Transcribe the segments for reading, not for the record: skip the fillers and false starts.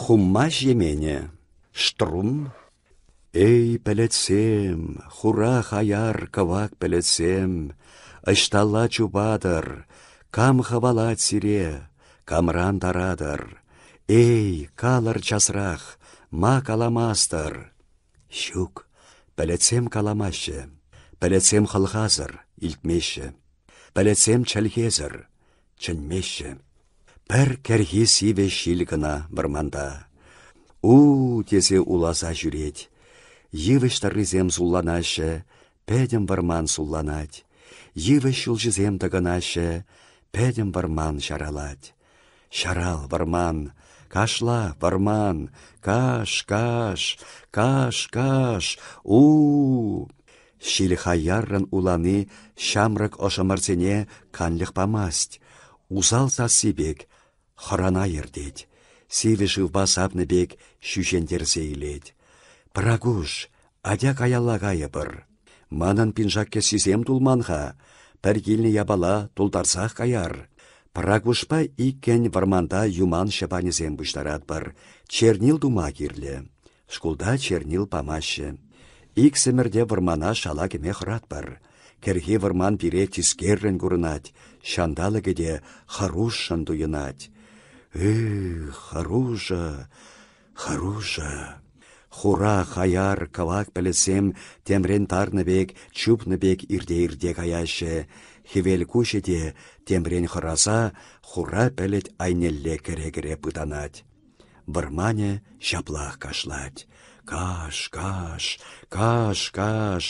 Хумма Ҫеменӗ, Штрум. Эй, пӗлӗтсем, хура хаяр кӑвак пӗлӗтсем, ӑҫталла чупатӑр, кам хӑвалать сире, камран таратӑр? Эй, калӑр часрах, ма каламастӑр? Ҫук, пӗлӗтсем каламаҫҫӗ, пӗлӗтсем хӑлхасӑр, илтмеҫҫӗ. Пӗлӗтсем чӗлхесӗр, чӗнмеҫҫӗ. Пӗр кӗрхи сивӗ ҫил кӑна вӑрманта. У-у тесе уласа ҫӳрет. Йывӑҫ тӑррисем сулланаҫҫӗ, пӗтӗм вӑрман сулланать. Йывӑҫ ҫулҫисем тӑкӑнаҫҫӗ, пӗтӗм вӑрман ҫаралать. Ҫарал вӑрман, кашла вӑрман, каш, каш, каш, каш, у-у! Ҫил хаяррӑн улани ҫамрӑк ӑшӑмӑрсене канлӗх памасть. Усал сасси пек хӑрана ертет, сивӗ шывпа сапнӑ пек ҫӳҫентерсе илет. Пракуш, атя каялла кайӑпӑр. Манӑн пиншак кӗсйисем тулман-ха. Пӗр килнӗ япала тултарсах каяр. Пракушпа иккӗн вӑрманта юман ҫӑпанӗсем пуҫтаратпӑр. Чернил тума кирлӗ. Шкулта чернил памаҫҫӗ. Иксӗмӗр те вӑрмана шала кӗме хӑратпӑр. Кӗрхи вӑрман пире тискеррӗн курӑнать, ҫанталӑкӗ те хӑрушшӑн туйӑнать. Эх, хӑрушӑ, хӑрушӑ! Хура, хаяр, кӑвак пӗлӗтсем темрен тарнӑ пек, чупнӑ пек ирте-ирте каяҫҫӗ. Хӗвел куҫӗ те темрен хӑраса хура пӗлӗт айнелле кӗре-кӗре пытанать. Вӑрманӗ ҫаплах кашлать. Каш, каш, каш, каш.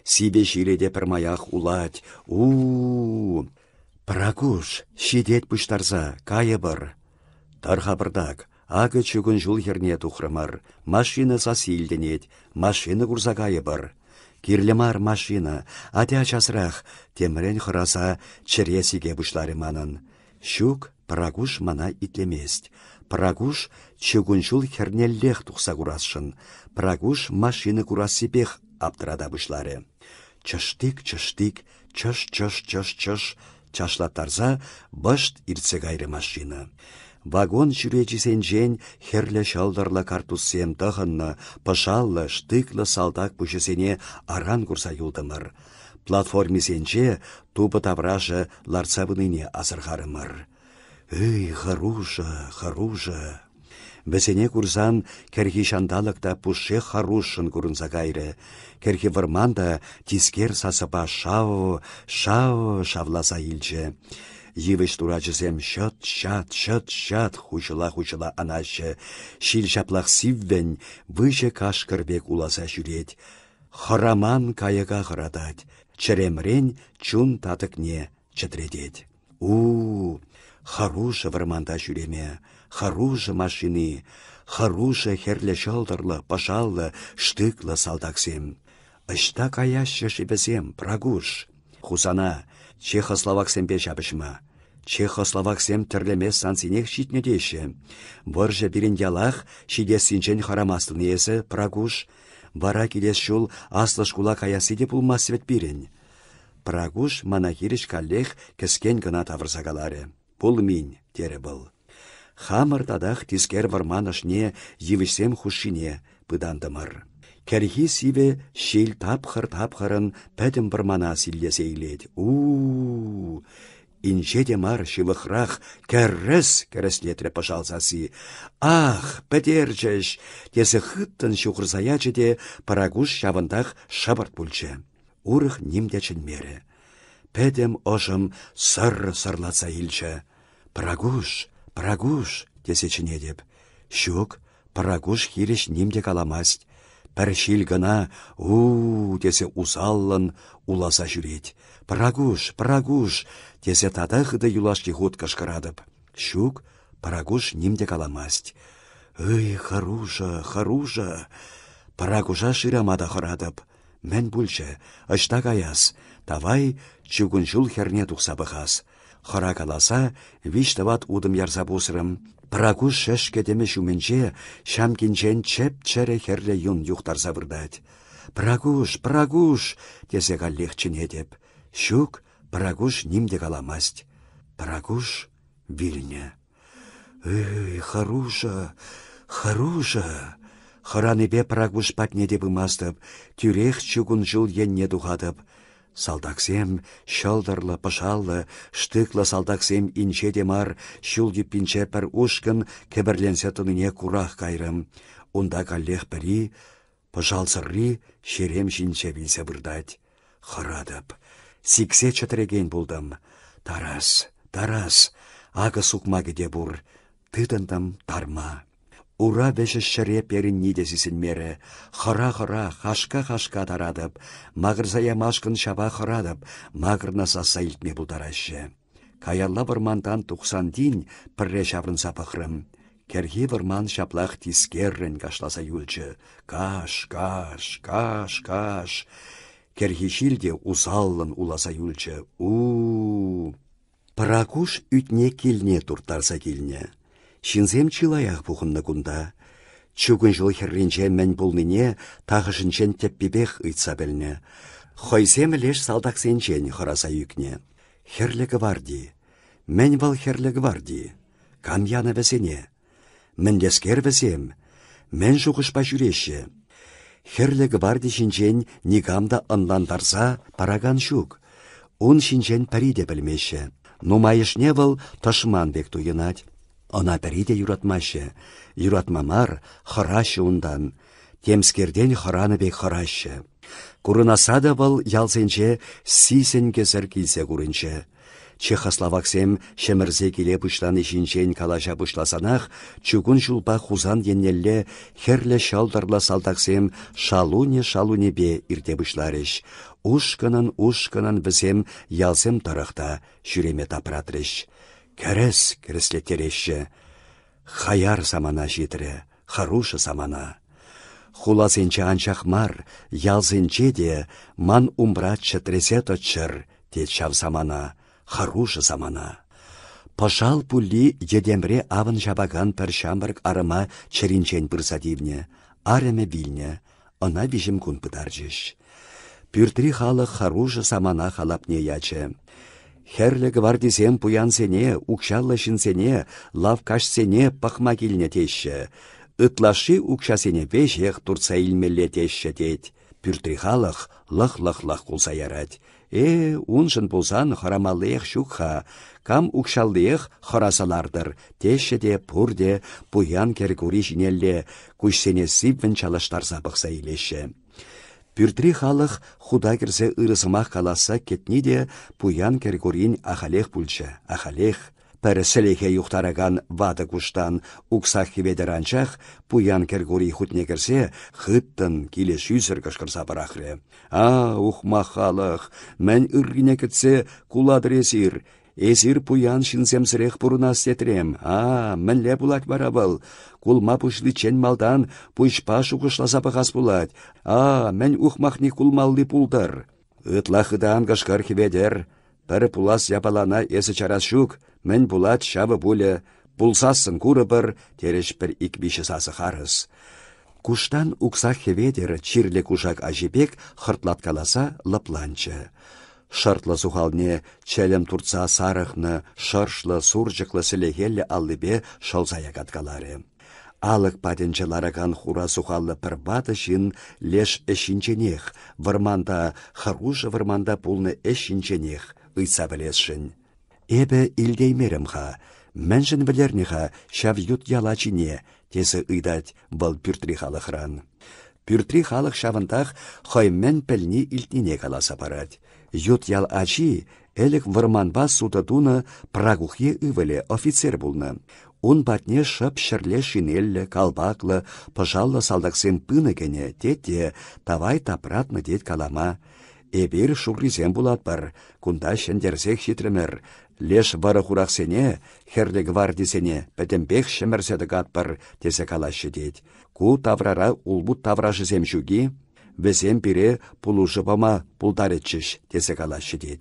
Сивӗ ҫилӗ те пӗрмаях улать. У-у-у! Пракуш, ҫитет пуҫтарса, кайӑпӑр. Тӑр-ха пӑртак, акӑ чукун ҫул хӗрне тухрӑмӑр. Машина сасси илтӗнет, машина курса кайӑпӑр. Кирлӗ мар машина, атя часрах, темрен хӑраса чӗре сике пуҫларӗ манӑн. Ҫук, Пракуш мана итлемест. Пракуш чукун ҫул хӗрнеллех тухса курасшӑн. Пракуш машина курассипех аптӑрата пуҫларӗ. Чӑштик-чӑштик, чӑш-чӑш-чӑш-чӑш чашлаттарса вӑшт иртсе кайрӗ машина. Вагон чӳречисенчен хӗрлӗ ҫӑлтӑрлӑ карттуссем тӑхӑннӑ пӑшаллӑ, штыклӑ салтак пуҫӗсене аран курса юлтӑмӑр. Платформисенче тупӑ таврашӗ лартса пынине асӑрхарӑмӑр. Эй, хӑрушӑ, хӑрушӑ! Вӗсене курсан кӗрхи ҫанталӑк та пушшех хӑрушшӑн курӑнса кайрӗ. Кӗрхи вӑрман та тискер сасӑпа шав, шав шавласа илчӗ. Йывӑҫ турачӗсем ҫӑт-ҫат, ҫӑт-ҫат хуҫӑла-хуҫӑла анаҫҫӗ. Ҫил ҫаплах сиввӗн, выҫӑ кашкӑр пек уласа ҫӳрет. Хӑраман кайӑка хӑратать, чӗремрен чун татӑкне чӗтретет. У-у, хӑрушӑ вӑрманта ҫӳреме, хӑрушӑ машини, хӑрушӑ хӗрлӗ ҫӑлтӑрлӑ, пӑшаллӑ, штыклӑ салтаксем. Ӑҫта каяҫҫӗ-ши вӗсем, Пракуш? Хусана, чехословаксемпе ҫапӑҫма. Чехословаксем тӗрлеме станцинех ҫитнӗ теҫҫӗ. Вӑрҫӑ пирӗн ялах ҫитессинчен хӑрамастӑн эсӗ, Пракуш. Вара килес ҫул аслӑ шкула каясси те пулмасть вӗт пирӗн. Пракуш мана хирӗҫ каллех кӗскен кӑна тавӑрса каларӗ. «Пулмин», терӗ вӑл. Хамӑр татах тискер вӑрман ӑшне йывӑҫсем хушшине пытантӑмӑр. Кӗрхи сивӗ ҫил тапхӑр-тапхӑрӑн пӗтӗм вӑрмана силлесе илет. У-у-у! Инҫе те мар ҫывӑхрах кӗррӗс кӗрӗслетрӗ пӑшал сасси. «Ах, пӗтерчӗҫ!» тесе хыттӑн ҫухӑрса ячӗ те Пӑракуш ҫавӑнтах шӑпӑрт пулчӗ. Урӑх ним те чӗнмерӗ. Пӗтӗм ӑшӑм сӑр сӑрласа илчӗ. «Пракуш, Пракуш!» тесе чӗнетӗп. Ҫук, Пракуш хирӗҫ ним те каламасть. Пӗр ҫил кӑна у-у тесе усаллӑн уласа ҫӳрет. «Пракуш, Пракуш!» тесе тата хытӑ юлашки хут кӑшкӑратӑп. Ҫук, Пракуш ним те каламасть. Ый, хӑрушӑ, хӑрушӑ! Пракуша шырама та хӑратӑп. Мӗн пулчӗ? Ӑҫта каяс? Тавай чукун ҫул хӗрне тухса пӑхас. Хӑра каласа виҫ-тӑват утӑм ярса пусрӑм. Пракуш шӗшкӗ тӗмӗ ҫумӗнче ҫамкинчен чӗп-чӗрӗ хӗрлӗ юн юхтарса выртать. «Пракуш, Пракуш!» тесе каллех чӗнетӗп. Ҫук, Пракуш ним те каламасть. Пракуш вилнӗ. Эй, хӑрушӑ! Хӑрушӑ! Хӑранипе Пракуш патне те пымастӑп, тӳрех чукун ҫул енне тухатӑп. Салтаксем, ҫӑлтӑрлӑ, пӑшаллӑ, штыклӑ салтаксем инҫе те мар ҫул юппинче пӗр ушкӑн кӗпӗрленсе тӑнине курах кайрӑм. Унта каллех пӗри, пӑшалсӑрри, ҫерем ҫинче вилсе выртать. Хӑратӑп. Сиксе чӗтрекен пултӑм. Тарас, Тарас, акӑ сукмакӗ те пур. Тытӑнтӑм тарма. Ура вӗҫӗ ҫӗре перӗнни те сисӗнмерӗ. Хӑра-хӑра, хашка-хашка таратӑп. Макӑрса ямашкӑн ҫапа хӑратӑп, макӑрнӑ сасса илтме пултараҫҫӗ. Каялла вӑрмантан тухсан тин пӗрре ҫаврӑнса пӑхрӑм. Кӗрхи вӑрман ҫаплах тискеррӗн кашласа юлчӗ. Каш, каш, каш, каш. Кӗрхи ҫил те усаллӑн уласа юлчӗ. У-у-у! Пракуш ӳтне килне турттарса килнӗ. Ҫынсем чылаях пухӑннӑ кунта. Чукун ҫул хӗрринче мӗн пулнине тахӑшӗнчен тӗппипех ыйтса пӗлнӗ. Хӑйсем леш салтаксенчен хӑраса ӳкнӗ. Хӗрлӗ гварди. Мӗн вӑл хӗрлӗ гварди? Кам янӑ вӗсене? Мӗнлескер вӗсем? Мӗн шухӑшпа ҫӳреҫҫӗ? Хӗрлӗ гварди ҫинчен никам та ӑнлантарса паракан ҫук. Ун ҫинчен пӗри те пӗлмеҫҫӗ. Нумайӑшне вӑл тӑшман пек туйӑнать. Ӑна пӗри те юратмаҫҫӗ. Юратма мар, хӑраҫҫӗ унтан. Темскертен хӑранӑ пек хӑраҫҫӗ. Курӑнасса та вӑл ялсенче сисӗнкӗсӗр килсе курӑнчӗ. Чехословаксем ҫӗмӗрсе киле пуҫлани ҫинчен калаҫа пуҫласанах чукун ҫулпа Хусан еннелле хӗрлӗ ҫӑлтӑрлӑ салтаксем шалуне-шалунепе ирте пуҫларӗҫ. Ушкӑнӑн-ушкӑнӑн вӗсем ялсем тӑрӑх та ҫӳреме тапратрӗҫ. Кӗрӗс кӗрӗслеттереҫҫӗ. Хаяр самана ҫитрӗ, хӑрушӑ самана. Хуласенче анчах мар, ялсенче те ман умра чӗтресе тӑччӑр, тет ҫав самана, хӑрушӑ самана. Пӑшал пулли йӗтемре авӑн ҫапакан пӗр ҫамрӑк арӑма чӗринчен пырса тивнӗ. Арӑмӗ вилнӗ, ӑна виҫӗмкун пытарчӗҫ. Пӳртри халӑх хӑрушӑ самана халапне ячӗ. Хӗрлӗ гвардисем пуянсене, укҫаллӑ ҫынсене, лавккаҫсене пӑхма килнӗ теҫҫӗ. Ытлашши укҫасене веҫех туртса илмелле теҫҫӗ тет. Пӳртри халӑх лӑх-лӑх-лӑх кулса ярать. Э, уншӑн пулсан хӑрамаллиех ҫук-ха. Кам укҫаллиех хӑраса лартӑр, теҫҫӗ те пурте пуян кӗркури ҫинелле куҫсене сиввӗн чалӑштарса пӑхса илеҫҫӗ. Пӳртри халӑх хута кӗрсе ырӑ сӑмах каласса кӗтни те пуян кӗркурин ахалех пулчӗ, ахалех. Пӗр сӗлӗхе юхтаракан ватӑ куштан Уксах Хӗветӗр анчах пуян Кӗркури хутне кӗрсе хыттӑн килӗшӳсӗр кӑшкӑрса пӑрахрӗ. «А, ухмах халӑх, мӗн ыррине кӗтсе кулатӑр эсир? Эсир пуян ҫынсемсӗрех пурӑнас тетрем. А, мӗнле пулать вара вӑл? Кулма пуҫличчен малтан пуҫпа шухӑшласа пӑхас пулать. А, мӗн ухмахни кулмалли пултӑр?» Ытла хытӑ ан кӑшкӑр, Хӗветӗр. Пӗр пулас япалана эсӗ чарас ҫук, мӗн пулать, ҫавӑ пулӗ. Пулсассӑн курӑпӑр, терӗҫ пӗр ик-виҫӗ сасӑ харӑс. Куштан уксах Хӗветӗр чирлӗ кушак аҫи пек хӑртлаткаласа лӑпланчӗ. Шӑртлӑ сухалне чӗлӗм туртса сарӑхнӑ шӑршлӑ сурчӑклӑ сӗлехеллӗ аллипе шӑлса якаткаларӗ. Алӑк патӗнче ларакан хура сухаллӑ пӗр ватӑ ҫын леш ӗҫ ҫинченех, вӑрманта, хӑрушӑ вӑрманта пулнӑ ӗҫ ҫинченех ыйтса пӗлесшӗн. «Эпӗ илтеймерӗм-ха, мӗншӗн вӗлернӗ-ха ҫав ют ял ачине?» тесе ыйтать вӑл пӳртри халӑхран. Пӳртри халӑх ҫавӑнтах хӑй мӗн пӗлни-илтнине каласа парать. Ют ял ачи ӗлӗк вӑрманпа сутӑ тунӑ Пракухье ывӑлӗ офицер пулнӑ. Ун патне шӑп ҫӗрле шинеллӗ, калпаклӑ, пӑшаллӑ салтаксем пынӑ-кӗнӗ, тет те тавай тапратнӑ тет калама. Эпир шуррисем пулатпӑр, кунта ҫӗнтерсех ҫитрӗмӗр. Леш вӑрӑ-хурахсене, хӗрлӗ гвардисене пӗтӗмпех ҫӗмӗрсе тӑкатпӑр, тесе калаҫҫӗ тет. Ку таврара улпут таврашӗсем ҫук-и? Вӗсем пире пулӑшу пама пултарӗччӗҫ, тесе калаҫҫӗ тет.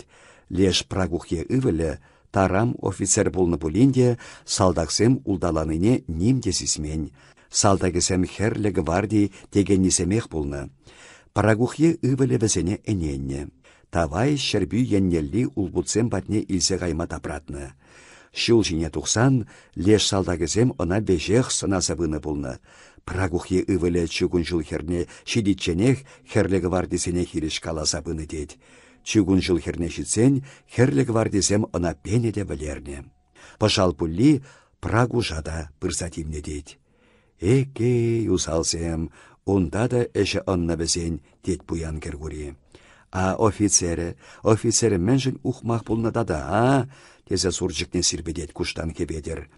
Леш Пракухье ывӑлӗ тарам офицер пулнӑ пулин те салтаксем улталанине ним те сисмен. Салтакӗсем хӗрлӗ гварди текеннисемех пулнӑ. Пракухье ывӑлӗ вӗсене ӗненнӗ. Тавай Ҫӗрпӳ еннелли улпутсем патне илсе кайма тапратнӑ. Ҫул ҫине тухсан леш салтакӗсем ӑна веҫех сӑнаса пынӑ пулнӑ. Пракухье ывӑлӗ чукун ҫул хӗрне ҫитичченех хӗрлӗ гвардисене хирӗҫ каласа пынӑ тет. Чукун ҫул хӗрне ҫитсен хӗрлӗ гвардисем ӑна пенӗ те вӗлернӗ. Пӑшал пулли Пракуша та пырса тивнӗ тет. Эккей, усалсем, унта та ӗҫӗ ӑннӑ вӗсен, тет пуян Кӗркури. А офицерӗ, офицерӗ мӗншӗн ухмах пулнӑ тата, а? тесе сурчӑкне сирпӗтет куштан Хӗветӗр.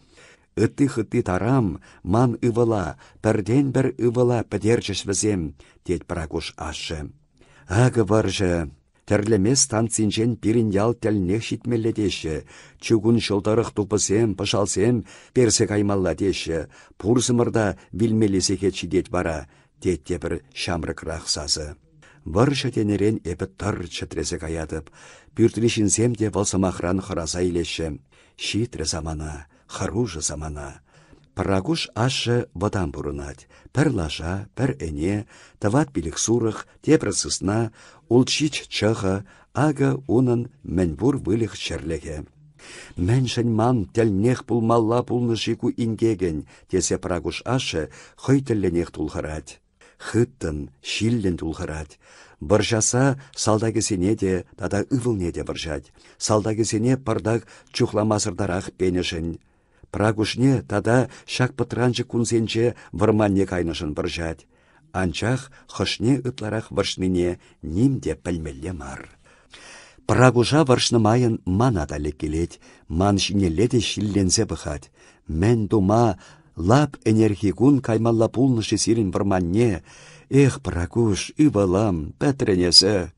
Ытти-хытти тарам, ман ывӑла, пӗртен-пӗр ывӑла пӗтерчӗҫ вӗсем, тет Пракуш ашшӗ. Акӑ вӑрҫӑ, Тӗрлемес станцинчен пирӗн ял тӗлнех ҫитмелле теҫҫӗ, чукун ҫул тӑрӑх тупӑсем, пӑшалсем персе каймалла теҫҫӗ, пурсӑмӑр та вилмелли сехет ҫитет вара, тет тепӗр ҫамрӑкрах сасӑ. Вӑрҫӑ тенӗрен эпӗ тӑр чӗтресе каятӑп. Пӳртри ҫынсем те вӑл сӑмахран хӑраса илеҫҫӗ. Ҫитрӗ самана, хӑрушӑ самана. Пракуш ашшӗ вӑтам пурӑнать. Пӗр лаша, пӗр ӗне, тӑват-пилӗк сурӑх, тепӗр сысна, улт-ҫич чӑхӑ, акӑ унӑн мӗнпур выльӑх-чӗрлӗхӗ. Мӗншӗн ман тӗлнех пулмалла пулнӑ-ши ку инкекӗн, тесе Пракуш ашшӗ хӑй тӗллӗнех тулхӑрать. Хыттӑн, ҫиллӗн тулхӑрать. Вӑрҫасса салтакӗсене те тата ывӑлне те вӑрҫать. Салтакӗсене пӑртак чухламасӑртарах пенӗшӗн. Пракушне тата ҫак пӑтранчӑк кунсенче вӑрманне кайнӑшӑн вӑрҫать. Анчах хӑшне ытларах вӑрҫнине ним те пӗлмелле мар. Пракуша вӑрҫнӑ майӑн мана та леккелет, ман ҫинелле те ҫилленсе пӑхать. Мӗн тума лап ӗнерхи кун каймалла пулнӑ-ши сирӗн вӑрманне? Эх, Пракуш, ывӑлӑм, пӗтрӗн эсӗ!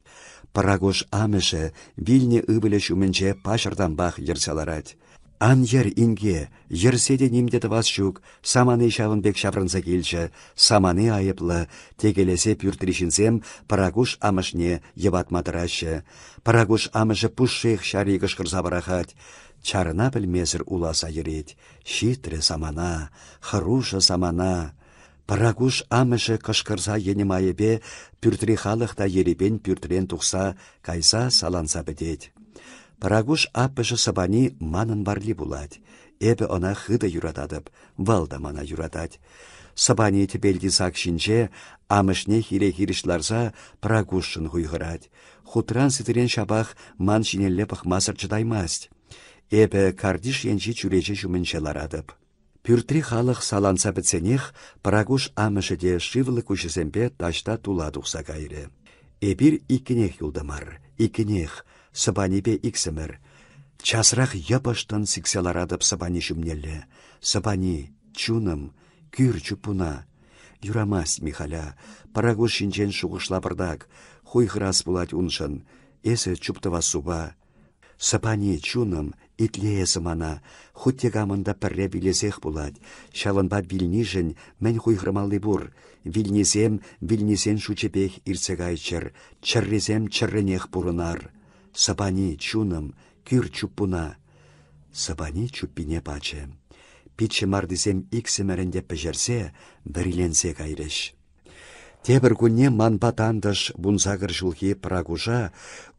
Пракуш амӑшӗ вилнӗ ывӑлӗ ҫумӗнче паҫӑртанпах йӗрсе ларать. Ан йӗр, инке, йӗрсе те ним те тӑвас ҫук, самани ҫавӑн пек ҫаврӑнса килчӗ, самани айӑплӑ, текелесе пӳртри ҫынсем Пракуш амӑшне йӑпатма тӑраҫҫӗ. Пракуш амӑшӗ пушшех ҫари кӑшкӑрса пӑрахать. Чарӑна пӗлмесӗр уласа йӗрет. Ҫитрӗ самана, хӑрушӑ самана. Пракуш амӑшӗ кӑшкӑрса йӗнӗ майӗпе пӳртри халӑх та ерипен пӳртрен тухса кайса саланса пӗтет. Пракуш аппӑшӗ Сӑпани манӑн варли пулать. Эпӗ ӑна хытӑ юрататӑп, вӑл та мана юратать. Сӑпани тӗпелти сак ҫинче амӑшне хире-хирӗҫ ларса Пракушшӑн хуйхӑрать. Хутран-ситрен ҫапах ман ҫинелле пӑхмасӑр чӑтаймасть. Эпӗ картиш енчи чӳрече ҫумӗнче ларатӑп. Пӳртри халӑх саланса пӗтсенех Пракуш амӑшӗ те шывлӑ куҫӗсемпе таҫта тула тухса кайрӗ. Эпир иккӗнех юлтӑмӑр, иккӗнех, Сӑпанипе иксӗмӗр. Часрах йӑпӑштӑн сиксе ларатӑп Сӑпани ҫумнелле. Сӑпани, чунӑм, кӳр чуппуна. Юрамасть, Михаля, Пракуш ҫинчен шухӑшла пӑртак. Хуйхӑрас пулать уншӑн. Эсӗ чуптӑвассупа. Сӑпани, чунӑм, итле эсӗ мана, хуть те камӑн та пӗрре вилесех пулать. Ҫавӑнпа вилнишӗн мӗн хуйхӑрмалли пур? Вилнисем вилнисен шучӗпех иртсе кайччӑр, чӗррисем чӗррӗнех пурӑнар. Сӑпани, чунӑм, кӳр чуппуна. Сӑпани чуппине пачӗ. Пит ҫӑмартисем иксӗмӗрӗн те пӗҫерсе, вӗриленсе кайрӗҫ. Тепӗр кунне манпа тантӑш вунсакӑр ҫулхи Пракуша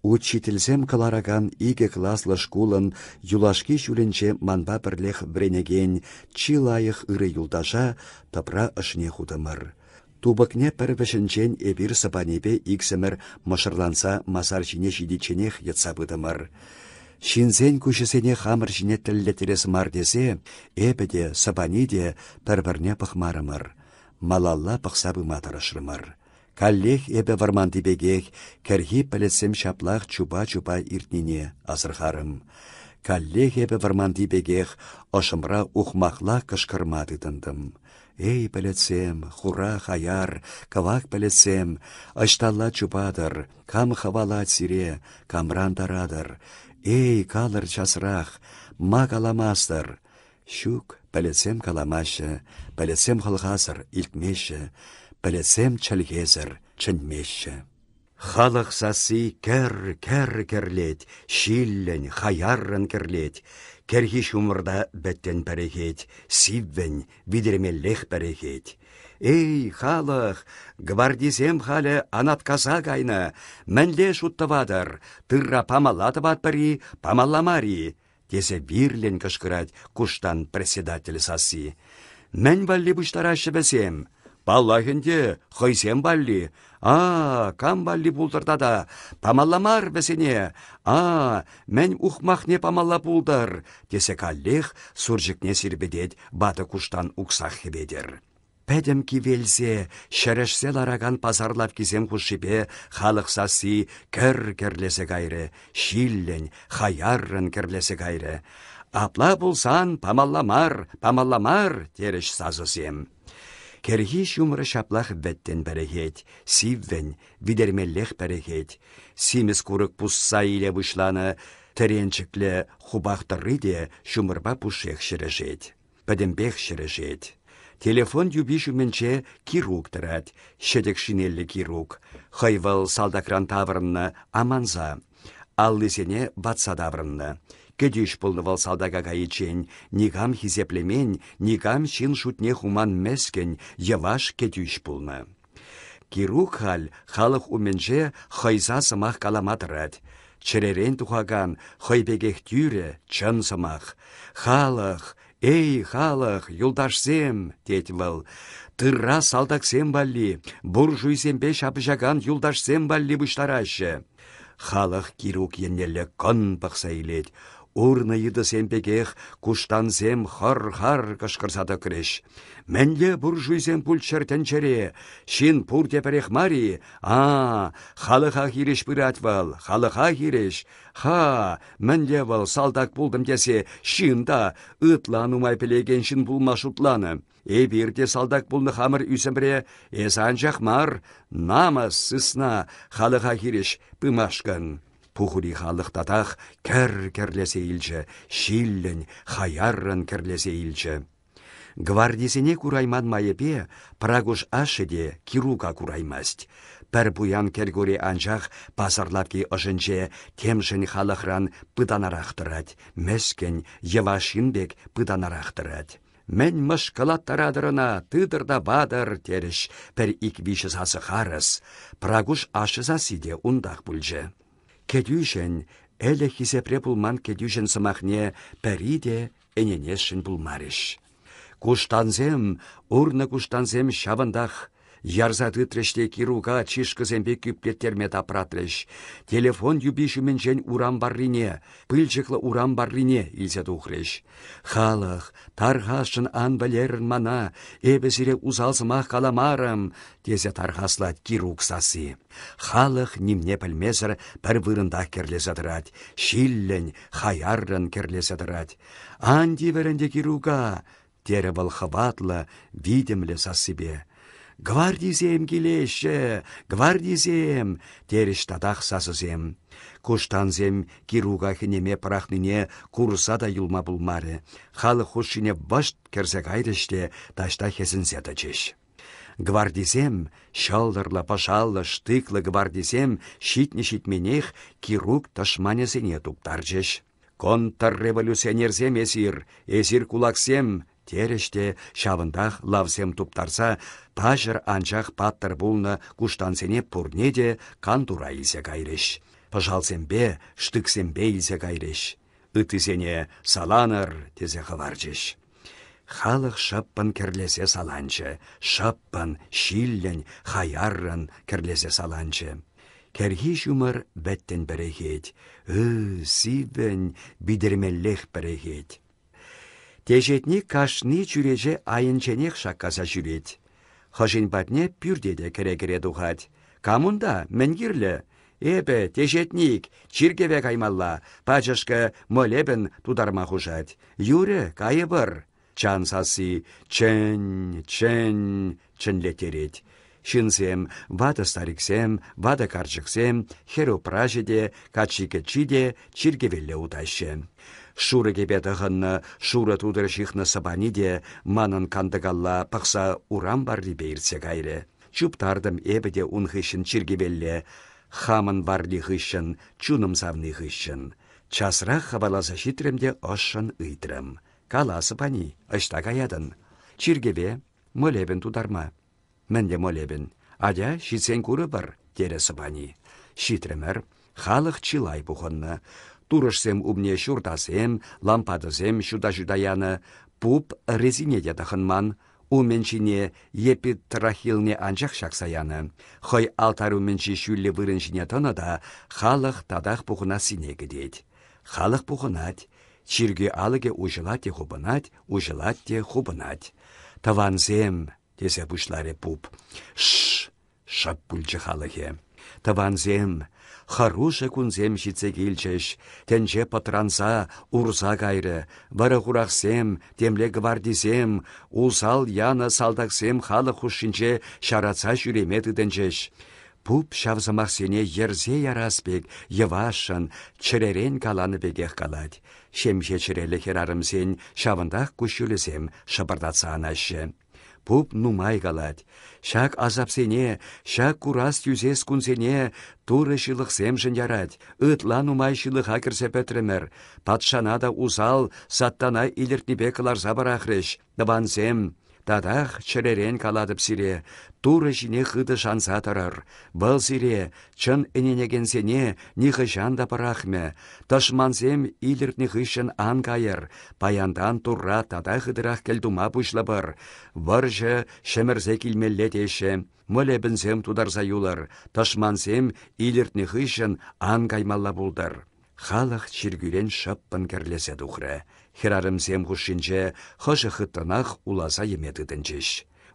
учительсем кӑларакан икӗ класлӑ шкулӑн юлашки ҫулӗнче манпа пӗрлех вӗренекен чи лайӑх ырӑ юлташа тӑпра ӑшне хутӑмӑр. Тупӑкне пӗр вӗҫӗнчен эпир Сӑпанипе иксӗмӗр мӑшӑрланса масар ҫине ҫитичченех йӑтса пытӑмӑр. Ҫынсен куҫӗсене хамӑр ҫине тӗллеттерес мар тесе эпӗ те, Сӑпани те пӗр-пӗрне пӑхмарӑмӑр. Малалла пӑхса пыма тӑрӑшрӑмӑр. Каллех эпӗ вӑрманти пекех кӗрхи пӗлӗтсем ҫаплах чупа-чупа иртнине асӑрхарӑм. Каллех эпӗ вӑрманти пекех ӑшӑмра ухмахла кӑшкӑрма тытӑнтӑм. Эй, пӗлӗтсем, хура хаяр, кӑвак пӗлӗтсем, ӑҫталла чупатӑр, кам хӑвалать сире, камран таратӑр? Эй, калӑр часрах, ма каламастӑр? Ҫук, пӗлӗтсем каламаҫҫӗ, пӗлӗтсем хӑлхасӑр, илтмеҫҫӗ, пӗлӗтсем чӗлхесӗр, чӗнмеҫҫӗ. Халӑх сасси кӗр-кӗр кӗрлет, ҫиллӗн, хаяррӑн кӗрлет. Кӗрхи ҫумӑрта вӗттӗн пӗрӗхет, сиввӗн, витӗрмеллех пӗрӗхет. Эй, халӑх, гвардисем халӗ Анаткаса кайнӑ, мӗнле шут тӑватӑр, тырра памалла тӑватпӑр-и, памалла мар-и? тесе вирлӗн кӑшкӑрать куштан председатель сасси. Мӗн валли пуҫтараҫҫӗ вӗсем? Паллах ӗнтӗ, хӑйсем валли. А, кам валли пултӑр тата? Памалла мар вӗсене. А, мӗн ухмахне памалла пултӑр? тесе каллех сурчӑкне сирпӗтет ватӑ куштан уксах Хӗветӗр. Пӗтӗм кивелсе, ҫӗрӗшсе ларакан пасар лавккисем хушшипе халӑх сасси кӗр кӗрлесе кайрӗ, ҫиллӗн, хаяррӑн кӗрлесе кайрӗ. Апла пулсан памалла мар, памалла мар, терӗҫ сасӑсем. Кӗрхи ҫумӑр ҫаплах вӗттӗн пӗрӗхет, сиввӗн, витермеллех пӗрӗхет. Симӗс курӑк пусса иле пуҫланӑ тӗренчӗклӗ хупах тӑрри те ҫумӑрпа пушшех ҫӗрӗшет. Пӗтӗмпех ҫӗрӗшет. Телефон юпи ҫумӗнче Кирук тӑрать, ҫӗтӗк шинеллӗ Кирук. Хӑй вӑл салтакран таврӑннӑ, аманса. Аллисене ватса таврӑннӑ. Кӗтӳҫ пулнӑ вӑл салтака кайиччен, никам хисеплемен, никам ҫын шутне хуман мӗскӗн, йӑваш кӗтӳҫ пулнӑ. Кирук халь халӑх умӗнче хӑйса сӑмах калама тӑрать. Чӗререн тухакан, хӑй пекех тӳрӗ, чӑн сӑмах. Халӑх, эй, халӑх, юлташсем, тет вӑл, тырра салтаксем валли, буржуйсемпе ҫапӑҫакан юлташсем валли пуҫтараҫҫӗ. Халӑх Кирук еннелле кӑн пӑхса илет. Урнӑ йытӑсем пекех куштансем хӑр-хар кӑшкӑрса тӑкрӗҫ. Мӗнле буржуйсем пулччӑр тӗнчере? Ҫын пурте пӗрех мар-и? А, халӑха хирӗҫ пырать вӑл, халӑха хирӗҫ. Ха, мӗнле вӑл салтак пултӑм тесе ҫын та ытла нумай пӗлекен ҫын пулма шутланӑ. Эпир те салтак пулнӑ хамӑр ӳсӗмре, эсӗ анчах мар, намӑс, сысна, халӑха хирӗҫ пымашкӑн. Пухури халӑх татах кӗр-кӗрлесе илчӗ, ҫиллӗн, хаяррӑн кӗрлесе илчӗ. Гвардисене курайман майӗпе Пракуш ашшӗ те Кирука кураймасть. Пӗр пуян Кӗркури анчах пасар лавкки ӑшӗнче темшӗн халӑхран пытанарах тӑрать, мӗскӗн, йӑваш ҫын пек пытанарах тӑрать. Мӗн мӑшкӑлаттаратӑр ӑна, тытӑр та ватӑр, терӗҫ пӗр-ик-виҫӗ сасӑ харӑс. Пракуш ашшӗ сасси те унтах пулчӗ. Кӗтӳҫӗн, ӗлӗк хисепре пулман кӗтӳҫӗн сӑмахне пӗри те ӗненесшӗн пулмарӗҫ. Куштансем, урнӑ куштансем ҫавӑнтах Ярса тытрӗҫ те Кирука чышкӑсемпе кӳплеттерме тапратрӗҫ. Телефон юпи ҫумӗнчен урам варрине, пылчӑклӑ урам варрине илсе тухрӗҫ. «Халӑх, тархасшӑн ан вӗлерӗр мана, эпӗ сире усал сӑмах каламарӑм», тесе тархаслать Кирук сасси. Халӑх нимне пӗлмесӗр пӗр вырӑнтах кӗрлесе тӑрать, ҫиллӗн, хаяррӑн кӗрлесе тӑрать. «Ан тивӗр ӗнтӗ Кирука!» терӗ вӑл хӑватлӑ, витӗмлӗ сассипе. «Гвардисем килеҫҫӗ! Гвардисем!» терӗҫ татах сасӑсем. Куштансем Кирука хӗнеме пӑрахнине курса та юлма пулмарӗ. Халӑх хушшине вӑшт кӗрсе кайрӗҫ те таҫта хӗсӗнсе тӑчӗҫ. Гвардисем, ҫӑлтӑрлӑ, пӑшаллӑ, штыклӑ гвардисем ҫитнӗ-ҫитменех Кирук тӑшманӗсене туптарчӗҫ. Контрреволюционерсем эсир, эсир кулаксем, терӗҫ те ҫавӑнтах лавсем туптарса паҫӑр анчах паттӑр пулнӑ куштансене пурне те кантура илсе кайрӗҫ. Пӑшалсемпе, штыксемпе илсе кайрӗҫ. Ыттисене саланӑр тесе хӑварчӗҫ. Халӑх шӑппӑн кӗрлесе саланчӗ, шӑппӑн, ҫиллӗн, хаяррӑн кӗрлесе саланчӗ. Кӗрхи ҫумӑр вӗттӗн пӗрӗхет, ы, сиввӗн, витӗрмеллех пӗрӗхет. Теҫетник кашни чӳрече айӗнченех шаккаса ҫӳрет. Хӑшин патне пӳрте те кӗре-кӗре тухать. Кам унта, мӗн кирлӗ? Эпӗ, теҫетник, чиркӗве каймалла, пачӑшкӑ молебен тутарма хушать. Юрӗ, кайӑпӑр. Чан сасси чӗн, чӗн чӗнлеттерет. Ҫынсем, ватӑ стариксем, ватӑ карчӑксем, хӗр-упраҫӗ те, каччи-кӗччи те чиркӗвелле утаҫҫӗ. Шурӑ кӗпе тӑхӑннӑ, шурӑ тутӑр ҫыхнӑ Сӑпани те манӑн кантӑкалла пӑхса урам варрипе иртсе кайрӗ. Чуптартӑм эпӗ те ун хыҫҫӑн чиркӗвелле, хамӑн варли хыҫҫӑн, чунӑм савни хыҫҫӑн. Часрах хӑваласа ҫитрӗм те ӑшшӑн ыйтрӑм. Кала, Сӑпани, ӑҫта каятӑн? Чиркӗве, молебен тутарма. Мӗнле молебен? Атя, ҫитсен курӑпӑр, терӗ Сӑпани. Ҫитрӗмӗр. Халӑх чылай пухӑннӑ. Турӑшсем умне ҫуртасем, лампадӑсем ҫута-ҫута янӑ, пуп резине те тӑхӑнман, умӗн ҫине епитрахилне анчах ҫакса янӑ. Хӑй алтарь умӗнчи ҫӳллӗ вырӑн ҫине тӑнӑ та халӑх татах пухӑнассине кӗтет. Халӑх пухӑнать. Чиркӳ алӑкӗ уҫӑлать те хупӑнать, уҫӑлать те хупӑнать. «Тӑвансем!» тесе пуҫларӗ пуп. «Ш-ш!» шӑп пулчӗ халӑхӗ. Тӑвансем, хӑрушӑ кунсем ҫитсе килчӗҫ, тӗнче пӑтранса, урса кайрӗ, вӑрӑ-хурахсем, темле гвардисем, усал янӑ салтаксем халӑх хушшинче ҫаратса ҫӳреме тытӑнчӗҫ. Пуп ҫав сӑмахсене йӗрсе ярас пек йӑвашшӑн, чӗререн каланӑ пекех калать. Ҫемҫе чӗреллӗ хӗрарӑмсен ҫавӑнтах куҫҫулӗсем шӑпӑртатса анаҫҫӗ. Пуп нумай калать. Ҫак асапсене, ҫак курас-тӳсес кунсене Турӑ ҫылӑхсемшӗн ярать. Ытла нумай ҫылӑха кӗрсе пӗтрӗмӗр. Патшана та усал саттана илӗртнипе кӑларса пӑрахрӗҫ. Тӑвансем, татах чӗререн калатӑп сире, Турӑ ҫине хытӑ шанса тӑрӑр. Вӑл сире, чӑн ӗненекенсене, нихӑҫан та пӑрахмӗ. Тӑшмансем илӗртнӗ хыҫҫӑн ан кайӑр, паянтан Турра тата хытӑрах кӗлтума пуҫлӑпӑр. Вӑрҫӑ ҫӗмӗрсе килмелле теҫҫӗ. Молебенсем тутарса юлӑр, тӑшмансем илӗртнӗ хыҫҫӑн ан каймалла пултӑр. Халӑх чиркӳрен шӑппӑн кӗрлесе тухрӗ. Хӗрарӑмсем хушшинче хӑшӗ хыттӑнах уласа йӗме тытӑнчӗҫ.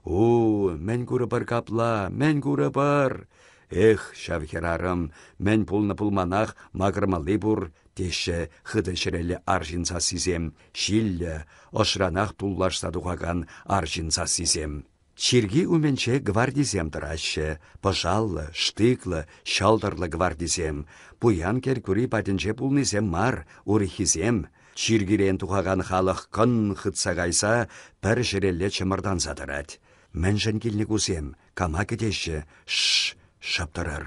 У, мӗн курӑпӑр капла, мӗн курӑпӑр? Эх, ҫав хӗрарӑм, мӗн пулнӑ-пулманах макӑрмалли пур, теҫҫӗ хытӑ чӗреллӗ арҫын сассисем, ҫиллӗ, ӑшранах туллашса тухакан арҫын сассисем. Чиркӳ умӗнче гвардисем тӑраҫҫӗ, пӑшаллӑ, штыклӑ, ҫӑлтӑрлӑ гвардисем, пуян Кӗркури патӗнче пулнисем мар, урӑххисем. Чиркӳрен тухакан халӑх кӑн хытса кайса пӗр ҫӗрелле чӑмӑртанса тӑрать. Мӗншӗн килнӗ кусем, кама кӗтеҫҫӗ? Ш-ш, шӑп тӑрӑр.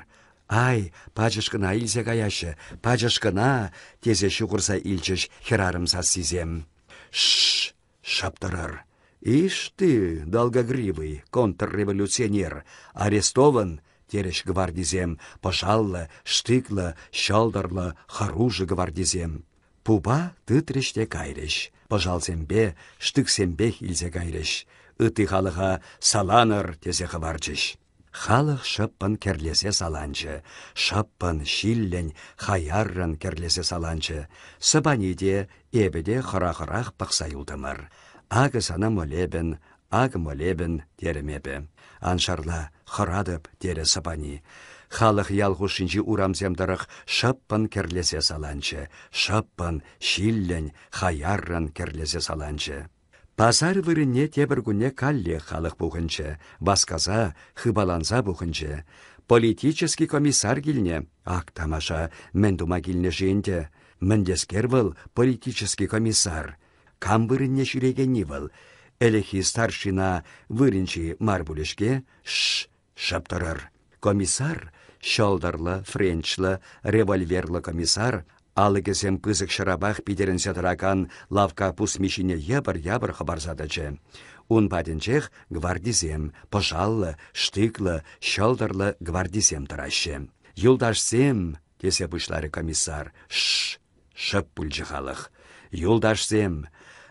Ай, пачӑшкӑна илсе каяҫҫӗ, пачӑшкӑна, тесе ҫухӑрса илчӗҫ хӗрарӑм сассисем. Ш-ш, Шӑп тӑрӑр. Ишь ты, долгогривый контрреволюционер, арестован, терӗҫ гвардисем, пӑшаллӑ, штыклӑ, ҫӑлтӑрлӑ, хӑрушӑ гвардисем. Пупа тытрӗҫ те кайрӗҫ, пӑшалсемпе, штыксемпех илсе кайрӗҫ. Ытти халӑха саланӑр тесе хӑварчӗҫ. Халӑх шӑппӑн кӗрлесе саланчӗ, шӑппӑн, ҫиллӗн, хаяррӑн кӗрлесе саланчӗ. Сӑпани те, эпӗ те хӑра-хӑрах пӑхса юлтӑмӑр. Акӑ сана молебен, акӑ молебен, терӗм эпӗ. Ан шарла, хӑратӑп, терӗ Сӑпани. Халӑх ял хушшинчи урамсем тӑрӑх шӑппӑн кӗрлесе саланчӗ, шӑппӑн, ҫиллӗн, хаяррӑн кӗрлесе саланчӗ. Пасар вырӑнне тепӗр кунне каллех халӑх пухӑнчӗ, васкаса, хыпаланса пухӑнчӗ. Политический комиссар килнӗ. Ак тамаша, мӗн тума килнӗ-ши ӗнтӗ? Мӗнлескер вӑл политический комиссар? Кам вырӑнне ҫӳрекенни вӑл? Ӗлӗкхи старшина вырӑнчи мар пулӗ-ҫке? Ш-ш, шӑп тӑрӑр. Комиссар, ҫӑлтӑрлӑ, френчлӑ, револьверлӑ комиссар, алӑкӗсем пысӑк ҫӑрапах питӗрӗнсе тӑракан лавкка пусми ҫине йӑпӑр-япӑр хӑпарса тӑчӗ. Ун патӗнчех гвардисем, пӑшаллӑ, штыклӑ, ҫӑлтӑрлӑ гвардисем тӑраҫҫӗ. «Юлташсем!» тесе пуҫларӗ комиссар. «Ш-ш!» Шӑп пулчӗ халӑх. Юлташсем,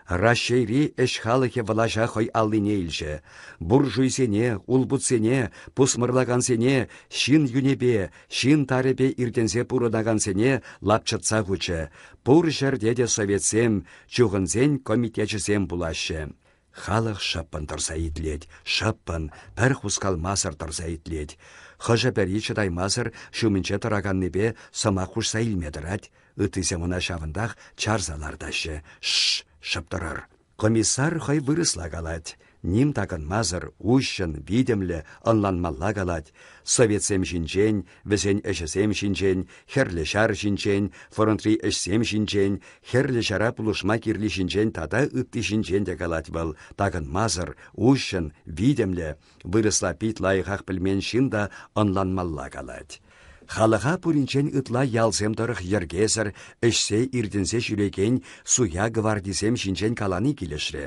Раҫҫейри ӗҫ халӑхӗ влаҫа хӑй аллине илчӗ. Буржуйсене, улпутсене, пусмӑрлакансене ҫын юнӗпе, ҫын тарӗпе иртӗнсе пурӑнакансене лапчӑтса хучӗ. Пур ҫӗрте те советсем, чухӑнсен комитечӗсем пулаҫҫӗ. Халӑх шӑппӑн тӑрса итлет, шӑппӑн, пӗр хускалмасӑр тӑрса итлет. Хӑшӗ-пӗри чӑтаймасӑр ҫумӗнче тӑраканнипе сӑмах хушса илме тӑрать, ыттисем ӑна ҫавӑнтах чарса лартаҫҫӗ. Ш-ш, шӑп тӑрӑр. Комиссар хӑй вырӑсла калать. Ним такӑнмасӑр, уҫҫӑн, витӗмлӗ, ӑнланмалла калать. Советсем ҫинчен, вӗсен ӗҫӗсем ҫинчен, Хӗрлӗ Ҫар ҫинчен, фронтри ӗҫсем ҫинчен, Хӗрлӗ Ҫара пулӑшма кирли ҫинчен тата ытти ҫинчен те калать вӑл, такӑнмасӑр, уҫҫӑн, витӗмлӗ, вырӑсла пит лайӑхах пӗлмен ҫын та ӑнланмалла калать. Халӑха пуринчен ытла ялсем тӑрӑх йӗркесӗр, ӗҫсе иртӗнсе ҫӳрекен суя гвардисем ҫинчен калани килӗшрӗ.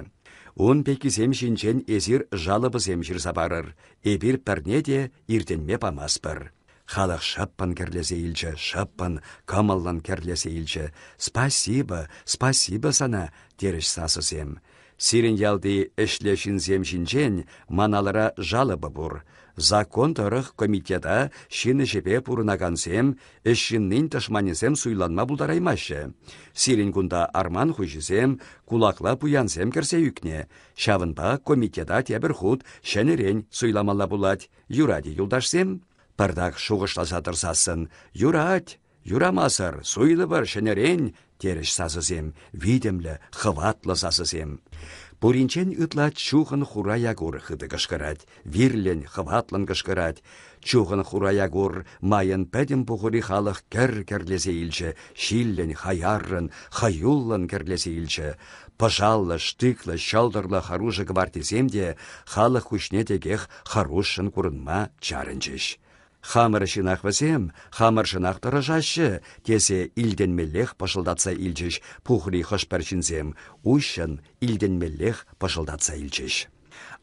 Ун пеккисем ҫинчен эсир жалобӑсем ҫырса парӑр, эпир пӗрне те иртӗнме памастпӑр. Халӑх шӑппӑн кӗрлесе илчӗ, шӑппӑн, кӑмӑллӑн кӗрлесе илчӗ. «Спасибо, спасибо сана!» терӗҫ сасӑсем. Сирӗн ялти ӗҫлӗ ҫынсем ҫинчен ман алӑра жалоба пур. Закон тӑрӑх комитета ҫын ӗҫӗпе пурӑнакансем ӗҫ ҫыннин тӑшманӗсем суйланма пултараймаҫҫӗ. Сирӗн кунта арман хуҫисем, кулакла пуянсем кӗрсе ӳкнӗ. Ҫавӑнпа комитета тепӗр хут ҫӗнӗрен суйламалла пулать. Юрать-и, юлташсем? Пӑртак шухӑшласа тӑрсассӑн «Юрать, юрамасӑр, суйлӑпӑр ҫӗнӗрен!» терӗҫ сасӑсем, витӗмлӗ, хӑватлӑ сасӑсем. Пуринчен ытла чухӑн хура Якур хытӑ кӑшкӑрать, вирлӗн, хӑватлӑн кӑшкӑрать. Чухӑн хура Якур майӑн пӗтӗм пухури халӑх кӗр кӗрлесе илчӗ, ҫиллӗн, хаяррӑн, хӑюллӑн кӗрлесе илчӗ. Пӑшаллӑ, штыклӑ, ҫӑлтӑрлӑ хӑрушӑ кӑвартисем те халӑх куҫне текех хӑрушшӑн курӑнма чарӑнчӗҫ. Хамӑр ҫынах вӗсем, хамӑршӑнах тӑрӑшаҫҫӗ, тесе илтӗнмеллех пӑшӑлтатса илчӗҫ пухури хӑш-пӗр ҫынсем, уҫҫӑн илтӗнмеллех пӑшӑлтатса илчӗҫ.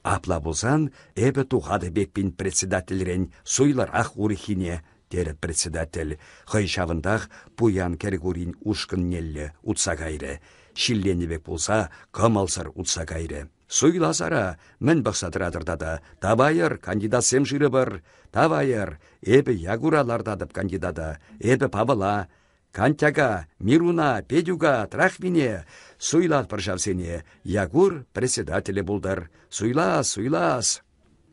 Апла пулсан эпӗ тухатӑп эппин председательрен, суйлӑрах урӑххине, терӗ председатель, хӑй ҫавӑнтах пуян Кӗркурин ушкӑннелле утса кайрӗ, ҫилленнӗ пек пулса кӑмӑлсӑр утса кайрӗ. Суйласара, мӗн пӑхса тӑратӑр тата? Тавайӑр, кандидатсем шырӑпӑр. Тавайӑр, эпӗ Якура лартатӑп кандидата, эпӗ Павӑла. Кантяка, Мируна, Петюка, Трахвине суйлатпӑр ҫавсене. Якур председателӗ пултӑр. Суйлас, суйлас.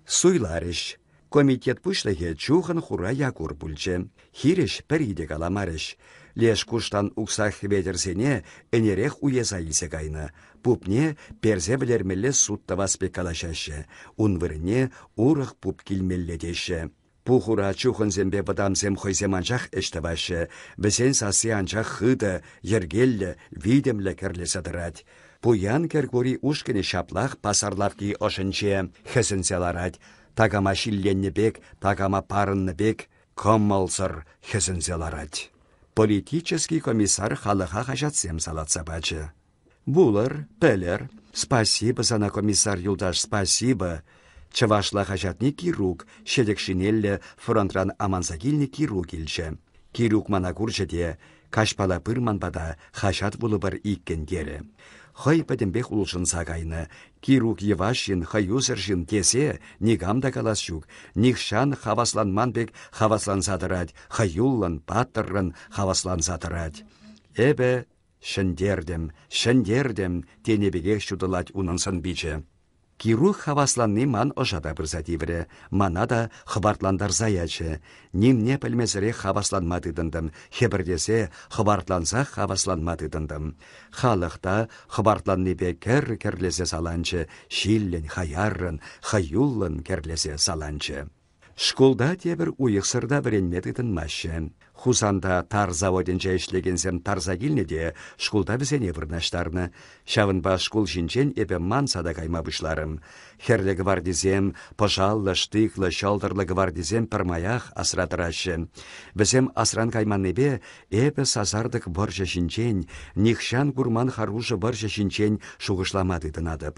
Суйларӗҫ. Комитет пуҫлӑхӗ чухӑн хура Якур пулчӗ. Хирӗҫ пӗри те каламарӗҫ. Леш куштан уксах Хӗветӗрсене ӗнерех уеса илсе кайнӑ. Пупне персе вӗлермелле суд тӑвас пек калаҫаҫҫӗ. Ун вырӑнне урӑх пуп килмелле теҫҫӗ. Пухура чухӑнсемпе вӑтамсем хӑйсем анчах ӗҫ тӑваҫҫӗ, вӗсен сасси анчах хытӑ, йӗркеллӗ, витӗмлӗ кӗрлесе тӑрать. Пуян Кӗркури ушкӑнӗ ҫаплах пасар лавкки ӑшӗнче хӗсӗнсе ларать, такама ҫилленнӗ пек, такама парӑннӑ пек кӑмӑлсӑр хӗсӗнсе ларать. Политический комиссар халӑха хаҫатсем салатса пачӗ. Вулӑр, пӗлӗр. Спасибо сана, комиссар юлташ, спасибо. Чӑвашла хаҫатне Кирук, ҫӗтӗк шинеллӗ фронтран аманса килнӗ Кирук илчӗ. Кирук мана курчӗ те, каҫпала пыр ман пата, хаҫат вулӑпӑр иккӗн терӗ. Хӑй пӗтӗмпех улшӑнса кайнӑ. Кирук йӑваш ҫын, хӑюсӑр ҫын тесе никам та калас ҫук. Нихҫан хавасланман пек хавасланса тӑрать, хӑюллӑн, паттӑррӑн хавасланса тӑрать. Эпӗ Ҫӗнтертӗм, ҫӗнтертӗм, тенӗ пекех ҫутӑлать унӑн сӑн-пичӗ. Кирук хавасланни ман ӑша та пырса тиврӗ, мана та хӑпартлантарса ячӗ. Нимне пӗлмесӗрех хавасланма тытӑнтӑм, хӗпӗртесе, хӑпартлансах хавасланма тытӑнтӑм. Халӑх та хӑпартланнипе кӗр кӗрлесе саланчӗ, ҫиллӗн, хаяррӑн, хӑюллӑн кӗрлесе саланчӗ. Шкулта тепӗр уйӑхсӑр та вӗренме тытӑнмаҫҫӗ. Хусанта тар заводӗнче ӗҫлекенсем тарса килнӗ те шкулта вӗсене вырнаҫтарнӑ. Ҫавӑнпа шкул ҫинчен эпӗ манса та кайма пуҫларӑм. Хӗрлӗ гвардисем, пӑшаллӑ, штыклӑ, ҫӑлтӑрлӑ гвардисем пӗрмаях асра тӑраҫҫӗ. Вӗсем асран кайманнипе эпӗ сасартӑк вӑрҫӑ ҫинчен, нихҫан курман хӑрушӑ вӑрҫӑ ҫинчен шухӑшлама тытӑнатӑп.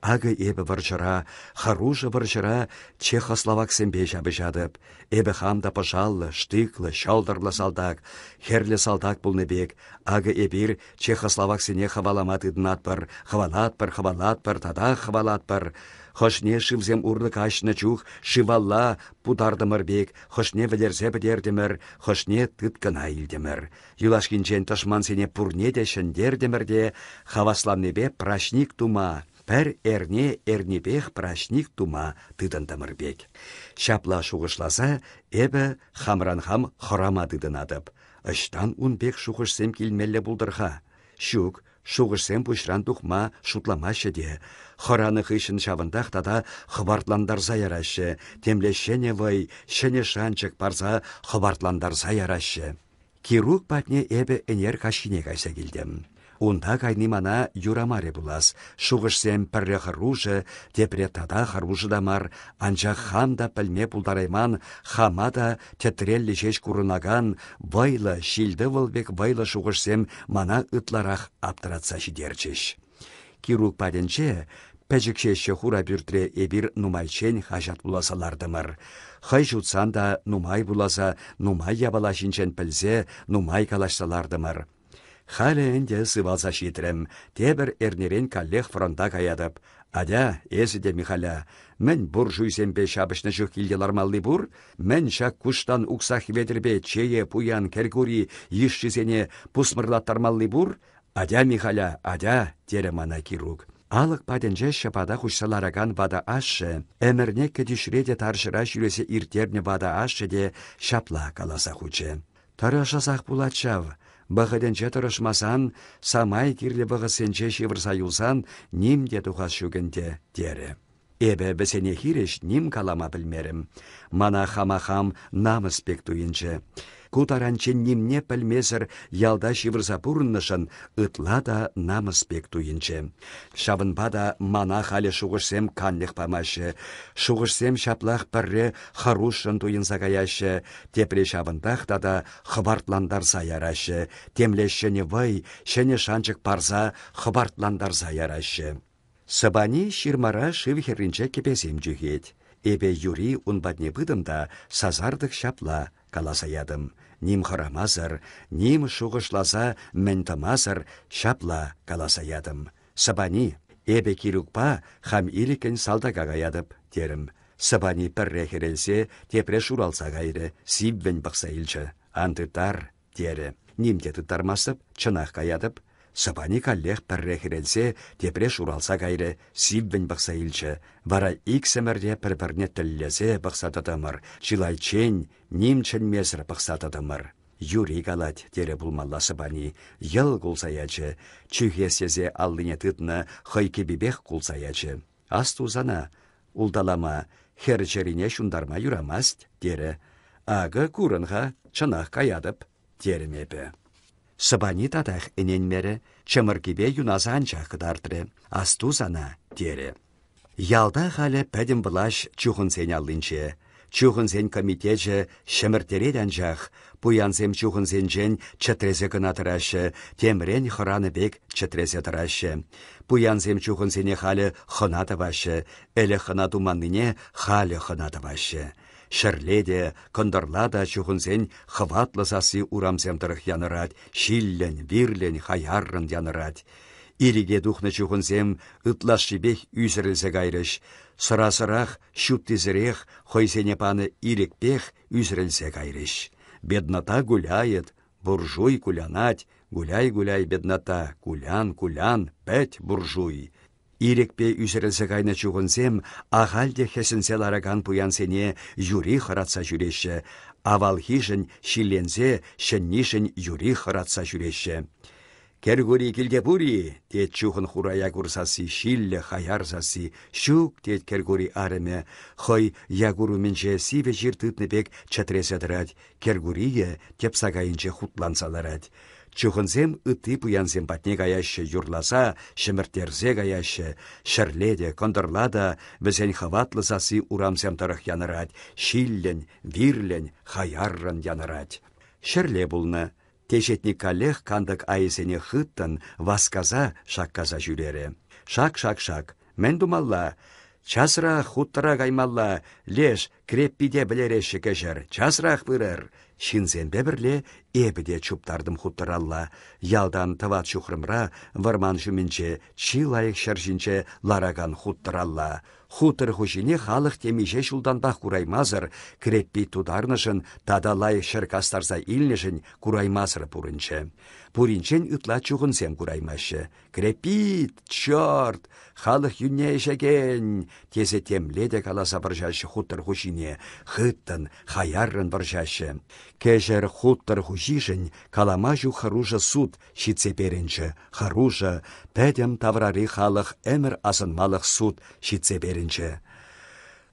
Акӑ эпӗ вӑрҫӑра, хӑрушӑ вӑрҫӑра чехословаксемпе ҫапӑҫатӑп. Эпӗ хам та пӑшаллӑ, штыклӑ, ҫӑлтӑрлӑ салтак, хӗрлӗ салтак пулнӑ пек. Акӑ эпир чехословаксене хӑвалама тытӑнатпӑр, хӑвалатпӑр, хӑвалатпӑр тата хӑвалатпӑр. Хӑшне шывсем урлӑ каҫнӑ чух шывалла путартӑмӑр пек, хӑшне вӗлерсе пӗтертӗмӗр, хӑшне тыткӑна илтӗмӗр. Юлашкинчен тӑшмансене пурне те ҫӗнтертӗмӗр те хавасланнипе праҫник тума, пӗр эрне эрнипех праҫник тума тытӑнтӑмӑр пек. Ҫапла шухӑшласа эпӗ хамран хам хӑрама тытӑнатӑп. Ӑҫтан ун пек шухӑшсем килмелле пултӑр-ха? Ҫук, шухӑшсем пуҫран тухма шутламаҫҫӗ те. Хӑранӑ хыҫҫӑн ҫавӑнтах тата хӑпартлантарса яраҫҫӗ, темле ҫӗнӗ вӑй, ҫӗнӗ шанчӑк парса хӑпартлантарса яраҫҫӗ. Кирук патне эпӗ ӗнер каҫхине кайса килтӗм. Унта кайни мана юрамарӗ пулас, шухӑшсем пӗрре хӑрушӑ, тепре тата хӑрушӑ та мар, анчах хам та пӗлме пултарайман, хама та тӗтреллӗ ҫеҫ курӑнакан вӑйлӑ ҫил-тӑвӑл пек вӑйлӑ шухӑшсем мана ытларах аптӑратса ҫитерчӗҫ. Кирук патӗнче. Пӗчӗкҫеҫҫӗ хура пӳртре эпир нумайччен хаҫат вуласа лартӑмӑр. Хӑй ҫутсан та нумай вуласа, нумай япала ҫинчен пӗлсе, нумай калаҫса лартӑмӑр. Халӗ ӗнтӗ сывалса ҫитрӗм, тепӗр эрнерен каллех фронта каятӑп. Атя, эсӗ те, Михаля, мӗн буржуйсемпе ҫапӑҫнӑ чух килте лармалли пур? Мӗн ҫак куштан уксах Хветӗрпе чее пуян Кӗркури йышшисене пусмӑрлаттармалли пур? Атя, Михаля, атя, терӗ мана Кирук. Алӑк патӗнче ҫӑпата хуҫса ларакан ватӑ ашшӗ, ӗмӗрне кӗтӳҫре те тарҫӑра ҫӳресе ирттернӗ ватӑ ашшӗ те ҫапла каласа хучӗ. Тӑрӑшасах пулать ҫав. Вӑхӑтӗнче тӑрӑшмасан, самай кирлӗ вӑхӑтсенче ҫывӑрса юлсан ним те тухас ҫук ӗнтӗ, терӗ. Эпӗ вӗсене хирӗҫ ним калама пӗлмерӗм. Мана хама хам намӑс пек туйӑнчӗ. Ку таранччен нимне пӗлмесӗр ялта ҫывӑрса пурӑннӑшӑн ытла та намӑс пек туйӑнчӗ. Ҫавӑнпа та мана халӗ шухӑшсем канлӗх памаҫҫӗ. Шухӑшсем ҫаплах пӗрре хӑрушшӑн туйӑнса каяҫҫӗ, тепре ҫавӑнтах тата хӑпартлантарса яраҫҫӗ, темле ҫӗнӗ вӑй, ҫӗнӗ шанчӑк парса хӑпартлантарса яраҫҫӗ. Сӑпани ҫырмара шыв хӗрринче кӗпесем чӳхет. Эпӗ юри ун патне пытӑм та сасартӑк ҫапла каласа ятӑм. Ним хӑрамасӑр, ним шухӑшласа мӗн тӑмасӑр ҫапла каласа ятӑм. Сӑпани, эпӗ Кирюкпа хам ирӗккӗн салтака каятӑп, терӗм. Сӑпани пӗрре хӗрелсе, тепре шуралса кайрӗ, сиввӗн пӑхса илчӗ. Ан тыттар, терӗ. Ним те тыттармастӑп, чӑнах каятӑп. Сӑпани каллех пӗрре хӗрелсе, тепре шуралса кайрӗ, сиввӗн пӑхса илчӗ. Вара иксӗмӗр те пӗр-пӗрне тӗллесе пӑхса тӑтӑмӑр, чылайччен ним чӗнмесӗр пӑхса тӑтӑмӑр. Юри калать, терӗ пулмалла Сӑпани, йӑл кулса ячӗ, чӳхес тесе аллине тытнӑ хӑй кӗпипех кулса ячӗ. Астусана, улталама, хӗр чӗрине ҫунтарма юрамасть, терӗ. Акӑ курӑн-ха, чӑнах каятӑп, терӗм эпӗ. Сӑпани татах ӗненмерӗ, чӑмӑркипе юнаса анчах кӑтартрӗ. Асту сана, терӗ. Ялта халӗ пӗтӗм влаҫ чухӑнсен аллинче. Чухӑнсен комитечӗ ҫӗмӗрттерет анчах, пуянсем чухӑнсенчен чӗтресе кӑна тӑраҫҫӗ, темрен хӑранӑ пек чӗтресе тӑраҫҫӗ. Пуянсем чухӑнсене халӗ хӑна тӑваҫҫӗ, ӗлӗк хӑна туманнине халӗ хӑна тӑваҫҫӗ. Ҫӗрле те, кӑнтӑрла та чухӑнсен хӑватлӑ сасси урамсем тӑрӑх янӑрать, ҫиллӗн, вирлӗн, хаяррӑн янӑрать. Ирӗке тухнӑ чухӑнсем ытлашшипех ӳсӗрӗлсе кайрӗҫ, сӑрасӑрах, ҫуттисӗрех хӑйсене панӑ ирӗкпех ӳсӗрӗлсе кайрӗҫ. Беднота гуляет, буржуй кулянать, гуляй-гуляй, беднота, кулян, кулян, пӗт, буржуй. Ирӗкпе ӳсӗрӗлсе кайнӑ чухӑнсем ахаль те хӗсӗнсе ларакан пуянсене юри хӑратса ҫӳреҫҫӗ, авалхишӗн ҫилленсе ҫӗннишӗн юри хӑратса ҫӳреҫҫӗ. «Кӗркури килте пур-и?» тет чухӑн хура Якур сасси, ҫиллӗ, хаяр сасси. «Ҫук», тет Кӗркури арӑмӗ, хӑй Якур умӗнче сивӗ чир тытнӑ пек чӗтресе тӑрать, Кӗркурийӗ тӗп сакайӗнче хутланса ларать. Чухӑнсем ытти пуянсем патне каяҫҫӗ юрласа, ҫӗмӗрттерсе каяҫҫӗ. Ҫӗрле те, кӑнтӑрла та вӗсен хӑватлӑ сасси урамсем тӑрӑх янӑрать, ҫиллӗн, вирлӗн, хаяррӑн янӑрать. Ҫӗрле пулнӑ. Теҫетник каллех кантӑк айӗсене хыттӑн, васкаса шаккаса ҫӳрерӗ. Шак-шак-шак. Мӗн тумалла? Часрах хуттӑра каймалла, леш креппите вӗлереҫҫӗ кӗҫӗр, часрах пырӑр. Ҫынсемпе пӗрле эпӗ те чуптартӑм хуттӑралла. Ялтан тӑват ҫухрӑмра, вӑрман ҫумӗнче, чи лайӑх ҫӗр ҫинче ларакан хуттӑралла. Хутор хуҫине халӑх темиҫе ҫултанпах кураймасӑр, креппи тутарнӑшӑн тата лайӑх ҫӗр кастарса илнӗшӗн кураймасӑр пурӑнчӗ. Пуринчен ытла чухӑнсем кураймаҫҫӗ. Креппит, черт, халӑх юнне ӗҫекен, тесе темле те каласа вӑрҫаҫҫӗ хутор хуҫине, хыттӑн, хаяррӑн вӑрҫаҫҫӗ. Кӗҫӗр хутор хуҫишӗн калама ҫук хӑрушӑ суд ҫитсе перӗнчӗ, хӑрушӑ, пӗтӗм таврари халӑх ӗмӗр асӑнмалӑх суд ҫитсе перӗнчӗ.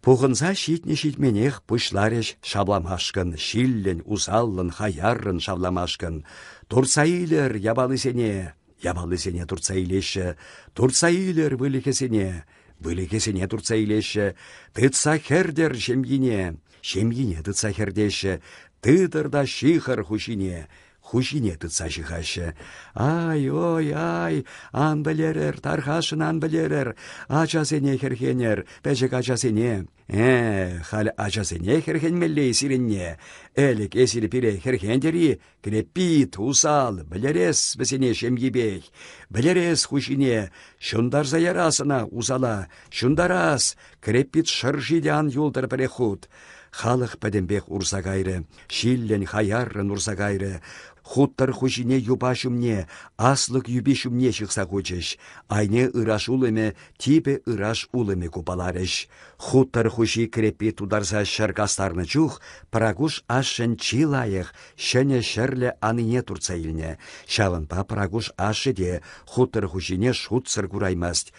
Пухӑнса ҫитнӗ-ҫитменех пуҫларӗҫ шавламашкӑн, ҫиллӗн, усаллӑн, хаяррӑн шавламашкӑн. «Туртса илӗр япалисене!» Япалисене туртса илеҫҫӗ. «Туртса илӗр выльӑхӗсене!» Выльӑхӗсене туртса илеҫҫӗ. «Тытса хӗртӗр ҫемйине!» Ҫемйине тытса хӗртеҫҫӗ. «Тытӑр та ҫыхӑр хуҫине!» хуҫине тытса ҫыхаҫҫӗ. Ай-ой, ай, ан вӗлерӗр, тархасшӑн ан вӗлерӗр, ачасене хӗрхенӗр, пӗчӗк ачасене. Э, халь ачасене хӗрхенмелле сирӗнне. Ӗлӗк эсир пире хӗрхентӗр-и? Креппит, усал, вӗлерес вӗсене ҫемйипех. Вӗлерес хуҫине, ҫунтарса ярас ӑна усала, ҫунтарас, креппит шӑрши те ан юлтӑр пӗреххут. Халӑх пӗтӗмпех урса кайрӗ, ҫиллӗн, хаяррӑн урса кайрӗ. Хуттӑр хуҫине юпа ҫумне, аслӑк юпи ҫумне ҫыхса хучӗҫ. Айне ыраш улӑмӗ типӗ ыраш улӑмӗ купаларӗҫ. Хуттӑр хуҫи креппи тутарса ҫӗр кастарнӑ чух Пракуш ашшӗн чи лайӑх, ҫӗнӗ ҫӗрлӗ анине туртса илнӗ. Ҫавӑнпа Пракуш ашшӗ те хуттӑр хуҫине шутсӑр кураймасть.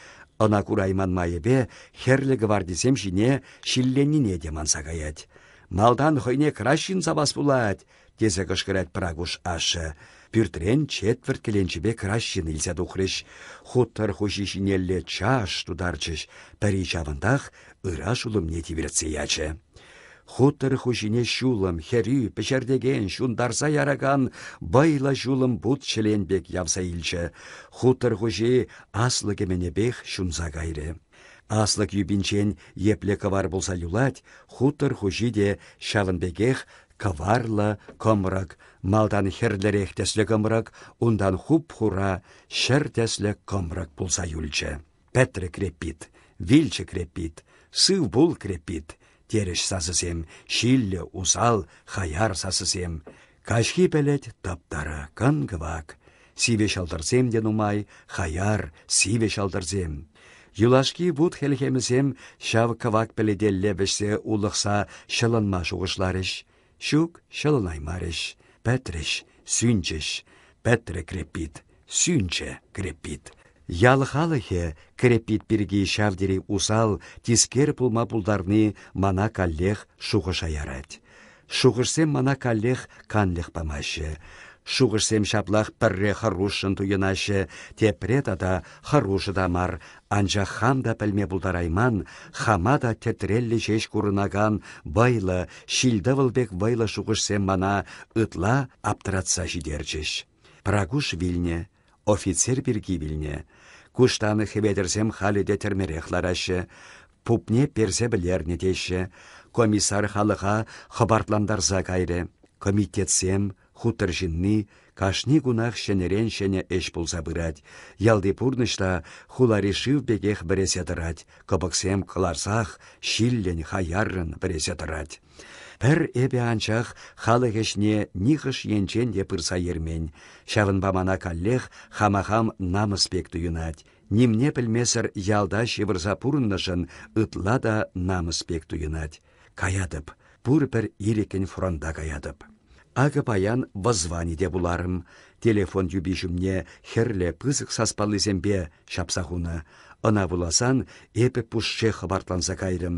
Ӑна курайман майӗпе хӗрлӗ гвардисем ҫине ҫилленнине те манса каять. Малтан хӑйне краҫҫын савас пулать, тесе кӑшкӑрать Пракуш ашшӗ. Пӳртрен четвӗрт кӗленчепе краҫҫын илсе тухрӗҫ. Хуттӑр хуҫи ҫинелле чаш тутарчӗҫ. Пӗри ҫавӑнтах ыраш улӑмне тивертсе ячӗ. Хуттӑр хуҫине ҫулӑм, хӗрӳ, пӗҫертекен, ҫунтарса яракан вӑйлӑ ҫулӑм вут ҫӗлен пек явса илчӗ. Хуттӑр хуҫи аслӑ кӗменепех ҫунса кайрӗ. Аслӑк юпинчен епле кӑвар пулса юлать, хуттӑр хуҫи те ҫавӑн пекех кӑварлӑ кӑмрӑк, малтан хӗрлӗрех тӗслӗ кӑмрӑк, унтан хуп-хура ҫӗр тӗслӗ кӑмрӑк пулса юлчӗ. Пӗтрӗ креппит, вилчӗ креппит, сыв пул креппит, терӗҫ сасӑсем, ҫиллӗ, усал, хаяр сасӑсем. Каҫхи пӗлӗт тӑп-тӑрӑ, кӑн-кӑвак. Сивӗ ҫӑлтӑрсем те нумай, хаяр, сивӗ ҫӑлтӑрсем. Юлашки вут хӗлхемӗсем ҫав кӑвак пӗлӗтелле вӗҫсе улӑхса ҫӑлӑнма шухӑшларӗҫ. Ҫук, ҫӑлӑнаймарӗҫ. Пӗтрӗҫ, сӳнчӗҫ. Пӗтрӗ креппит, сӳнчӗ креппит. Ял халӑхӗ креппит пирки ҫав тери усал, тискер пулма пултарни мана каллех шухӑша ярать. Шухӑшсем мана каллех канлӗх памаҫҫӗ. Шухӑшсем ҫаплах пӗрре хӑрушшӑн туйӑнаҫҫӗ, тепре тата хӑрушӑ та мар, анчах хам та пӗлме пултарайман, хама та тӗтреллӗ ҫеҫ курӑнакан вӑйлӑ, ҫил-тӑвӑл пек вӑйлӑ шухӑшсем мана ытла аптӑратса ҫитерчӗҫ. Пракуш вилнӗ, офицер пирки вилнӗ. Куштан Хӗветӗрсем халӗ те тӗрмерех лараҫҫӗ. Пупне персе вӗлернӗ теҫҫӗ. Комиссар халӑха хӑпартлантарса кайрӗ. Комитетсем, хутор ҫынни кашни кунах ҫӗнӗрен ҫӗнӗ ӗҫ пулса пырать. Ялти пурнӑҫ та хулари шыв пекех вӗресе тӑрать, кӑпӑксем кӑларсах ҫиллӗн, хаяррӑн вӗресе тӑрать. Пӗр эпӗ анчах халӑх ӗҫне нихӑш енчен те пырса ермен. Ҫавӑнпа мана каллех хама-хам намӑс пек туйӑнать. Нимне пӗлмесӗр ялта ҫывӑрса пурӑннӑшӑн ытла та намӑс пек туйӑнать. Каятӑп, пурпӗр ирӗккӗн фронта каятӑп. Акӑ паян воззвани те вуларӑм. Телефон юпи ҫумне хӗрлӗ пысӑк саспаллисемпе ҫапса хунӑ. Ӑна вуласан эпӗ пушшех хӑпартланса кайрӑм.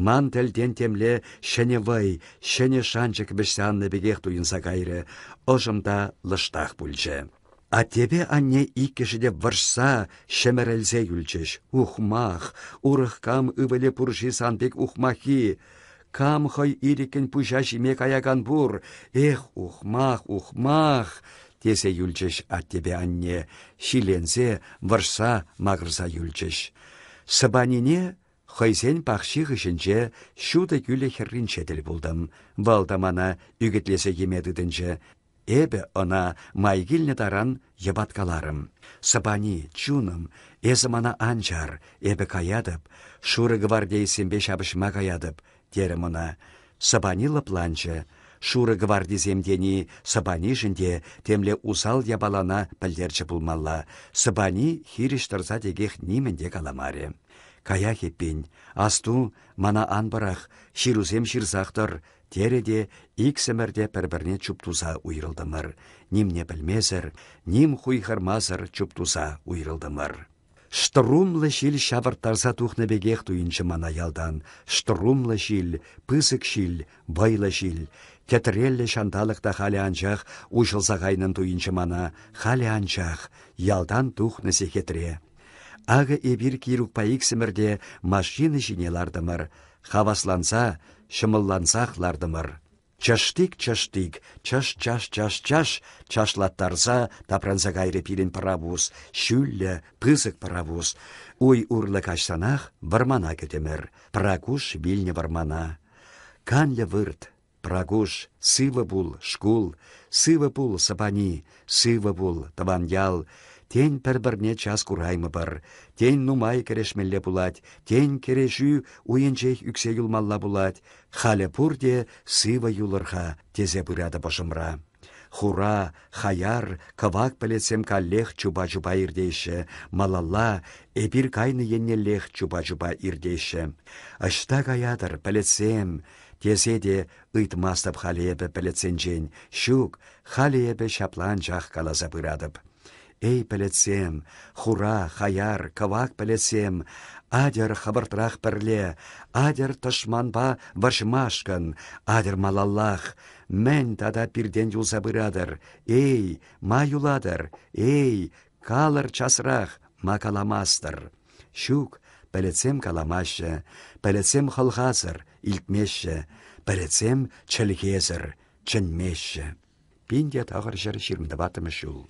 Ман тӗлтен темле ҫӗнӗ вӑй, ҫӗнӗ шанчӑк вӗҫсе аннӑ пекех туйӑнса кайрӗ. Ӑшӑм та лӑштах пулчӗ. Аттепе анне иккӗшӗ те вӑрҫса, ҫӗмӗрӗлсе юлчӗҫ. Ухмах! Урӑх кам ывӑлӗ пур-ши сан пек ухмаххи? Кам хӑй ирӗккӗн пуҫа ҫиме каякан пур? Эх, ухмах, ухмах! тесе юлчӗҫ аттепе анне, ҫиленсе, вӑрҫса макӑрса юлчӗҫ. Сӑпанине хӑйсен пахчи хыҫӗнче ҫутӑ кӳлӗ хӗрринче тӗл пултӑм. Вӑл та мана ӳкӗтлесе йӗме тытӑнчӗ. Эпӗ ӑна май килнӗ таран йӑпаткаларӑм. Сӑпани, чунӑм, эсӗ мана ан чар, эпӗ каятӑп, шурӑ гвардейцсемпе ҫапӑҫма каятӑп, терӗм ӑна. Сӑпани лӑпланчӗ. Шурӑ гвардисем тени Сӑпанишӗн те темле усал япалана пӗлтерчӗ пулмалла. Сӑпани хирӗҫ тӑрса текех нимӗн те каламарӗ. Каях эппин, асту, мана ан пӑрах, ҫырусем ҫырсах тӑр, терӗ те иксӗмӗр те пӗр-пӗрне чуптуса уйрӑлтӑмӑр. Нимне пӗлмесӗр, ним хуйхӑрмасӑр чуптуса уйрӑлтӑмӑр. Штрумлӑ ҫил ҫавӑрттарса тухнӑ пекех туйӑнчӗ мана ялтан. Штрумлӑ ҫил, пысӑк ҫил, вӑйлӑ ҫил. Тӗтреллӗ ҫанталӑк та халӗ анчах уҫӑлса кайнӑн туйӑнчӗ мана, халӗ анчах, ялтан тухнӑ сехетре. Акӑ эпир Кирукпа иксӗмӗр те машина ҫине лартӑмӑр. Хавасланса, ҫӑмӑллансах лартӑмӑр. Чӑштик-чӑштик, чӑш-чаш-чаш-чаш чашлаттарса тапранса кайрӗ пирӗн пӑравус, ҫӳллӗ, пысӑк пӑравус. Уй урлӑ каҫсанах вӑрмана кӗтӗмӗр. Пракуш вилнӗ вӑрмана. Канлӗ вырт, Пракуш, сывӑ пул, шкул, сывӑ пул, Сӑпани, сывӑ пул, тӑван ял. Тен, пӗр-пӗрне час кураймӑпӑр, тен, нумай кӗрешмелле пулать, тен, кӗрешӳ уйӗнчех ӳксе юлмалла пулать, халӗ пурте сывӑ юлӑр-ха, тесе пыратӑп ӑшӑмра. Хура, хаяр, кӑвак пӗлӗтсем каллех чупа-чупа иртеҫҫӗ, малалла эпир кайнӑ еннеллех чупа-чупа иртеҫҫӗ. Ӑҫта каятӑр, пӗлӗтсем? тесе те ыйтмастӑп халӗ эпӗ пӗлӗтсенчен. Ҫук, халӗ эпӗ ҫапла анчах каласа пыратӑп. Эй, пӗлӗтсем, хура, хаяр, кӑвак пӗлӗтсем, атьӑр хӑвӑртрах пӗрле, атьӑр тӑшманпа вӑрҫмашкӑн, атьӑр малаллах, мӗн тата пиртен юлса пыратӑр, эй, ма юлатӑр, эй, калӑр часрах, ма каламастӑр. Ҫук, пӗлӗтсем каламаҫҫӗ, пӗлӗтсем хӑлхасӑр, илтмеҫҫӗ, пӗлӗтсем чӗлхесӗр, чӗнмеҫҫӗ. 1924 ҫул.